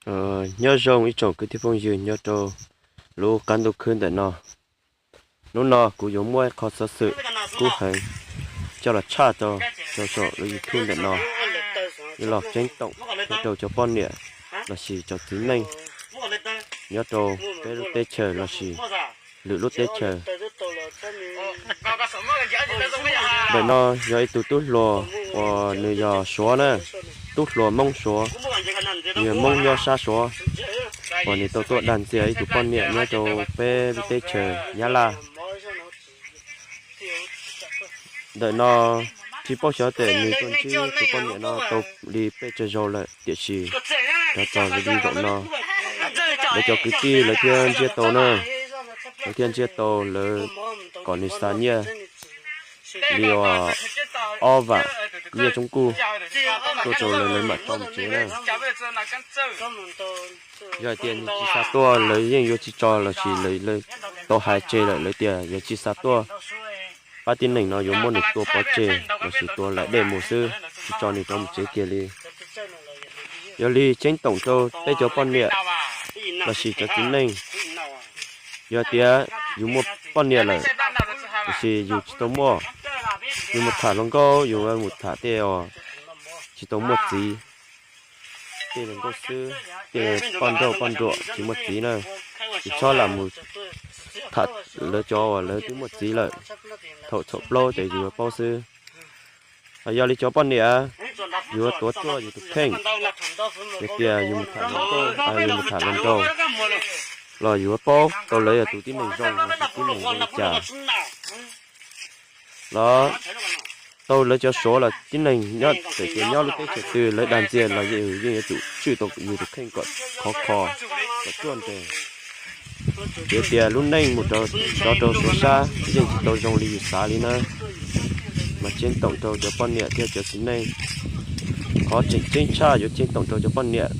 Nyob zoo ib tsoom kwv tij phooj ywg nyob rau lub qab ntuj khwb ntawm no. Hnub no kuv yuav muaj ib qho xov xwm kub heev coj los tshaj rau saum lub YouTube ntawm no, yuav los ceeb toom rau cov poj niam lossis cov txiv neej nyob rau peb lub teb chaws lossis lwm lub teb chaws. Ntawm no yog ib tug tub hluas uas nws yog Suav na, tub hluas Hmoob Suav, nws yog Hmoob nyob sab Suav, uas nws tau tuaj dag ntxias ib tug poj niam nyob rau peb lub teb chaws Nyab Laj. Ntawm no tsis paub xyov tias nws tuaj ntsib tus poj niam no tau li peb tsawg zaus lawm, tiam sis rov txog li zaum no, lawv cov kwv tij lawv thiaj ntsiab tau na, lawv thiaj ntsiab tau lawv kom nws xa nyiaj li ob vam nyiaj tsoob kuj tuaj rau lawv, lawv mam tso mus tsev na. Yog hais tias nws tsis xa tuaj lawv yeej yuav tsis tso lossis lawv tau hais tseg lawm, lawv tias yog tsis xa tuaj pab tib neeg no yuav muab nws tua pov tseg lossis tua laim dej mus xwb, tsis tso nws rov mus tsev kiag li. Yog li ceeb toom rau peb cov poj niam lossis cov txiv neej, yog tias yus muaj poj niam lawm tiam sis yus tsis tau muaj, yus mus tham hluas nkauj, yus mus tham tej uas tsis tau muaj txiv, tej hluas nkauj xwb, tej poj nrauj poj nruam tsis muaj txiv na, yus txhob lam mus tham lawv cov uas lawv twb muaj txiv lawm. Thaum thaum plaub ces yus yuav paub xwb. Yog li cov poj niam, yuav tuav ruaj yus tus kheej, yog tias yus mus tham hluas nkauj, yus mus tham hluas nraug los yuav paub tau lawv yog tus tib neeg zoo los sis tib neeg zoo li cas. Los tau lawv cov Suav los tib neeg nyob txawm tias nyob lub teb chaws twg lawv dag ntxias los yeej yuav tsum tswj tau yus tus kheej kom khov kho, kom ruaj nreeg. Yog tias lub neej mus rov rau Suav sab yeej tsis tau zoo li yus xav li na. Mas ceeb toom rau cov poj niam thiab cov txiv neej. Qhov tseem ceeb tshaj yuav ceeb toom rau cov poj niam.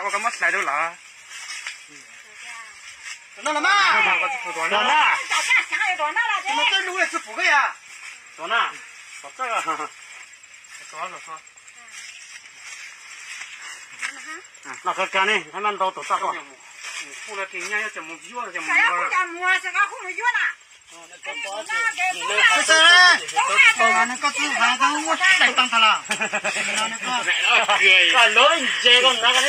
Ua koj muab hlais rau lawm. Rov na, rov na, rov na, rov na. Noj kawg kawg ne, noj ntau tus txaj koj. Koj txawj hais koj muab daim tag tas los. Koj lov nce koj na koj.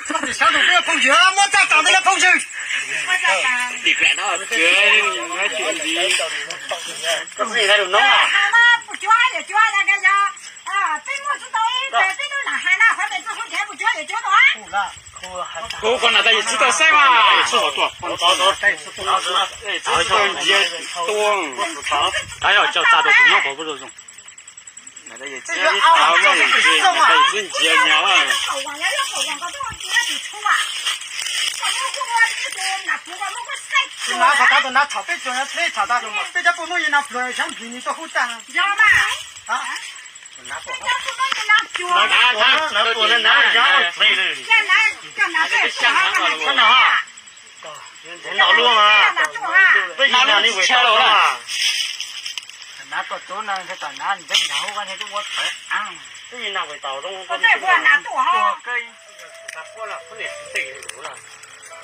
Koj tsis xav tus phooj ywg muab txaj tas ntawd phooj ywg. Koj txawj hais lus no. Kuv qhov na tas yus tsis tau saib mas. Tsis tau ntsia tuaj. Tab yog coj txaj rau tus nyob qhov puab zoo. Tsis ntsia nyab. Tus nav qhov tav tus nav txhom peb tsuas nyob txheb txhom tas tus peb cov poj muab yus nas pluas xyov nplhis nws tuaj hub tag. Nav tuaj na, nav tuaj na, nav yog txheb lawm. Nav luaj mas. Peb yig nas li ua tau zoo. Nav tuaj tub na, ntshe tom nav ntxeeb nrad hub koj thiaj ua txhawv. Peb yig nas ua tau zoo.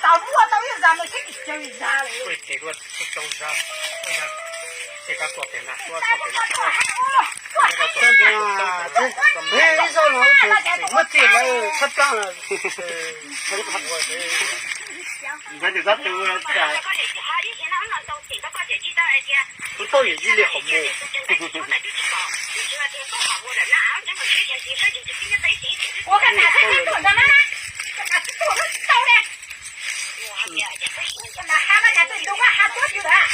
Tau muaj tau ib zag no xwb tsis caw zag li. Ib zaug no muab txij lawv txhab plaab. Kuv tau yam yij li qhov muag. Ua ka tas xwb, tuam ntawd na, ka tas xwb tuam tau li. Ka tas ha mas ka tas ntug ha tuab twg lawm.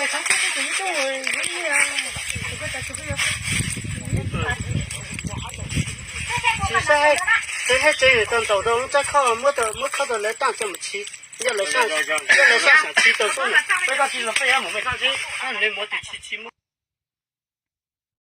Tsis saib, tsev hab tsev tau ntaus rau lub tsab khoj, muab khob rau lawv taaj coj mus tshij. Yog lawv sab, yog lawv sab xyam tshij tau xwb. Peb koj tsis los peb yuav mus me sab tshij, nws mus tus tshij tsis muaj.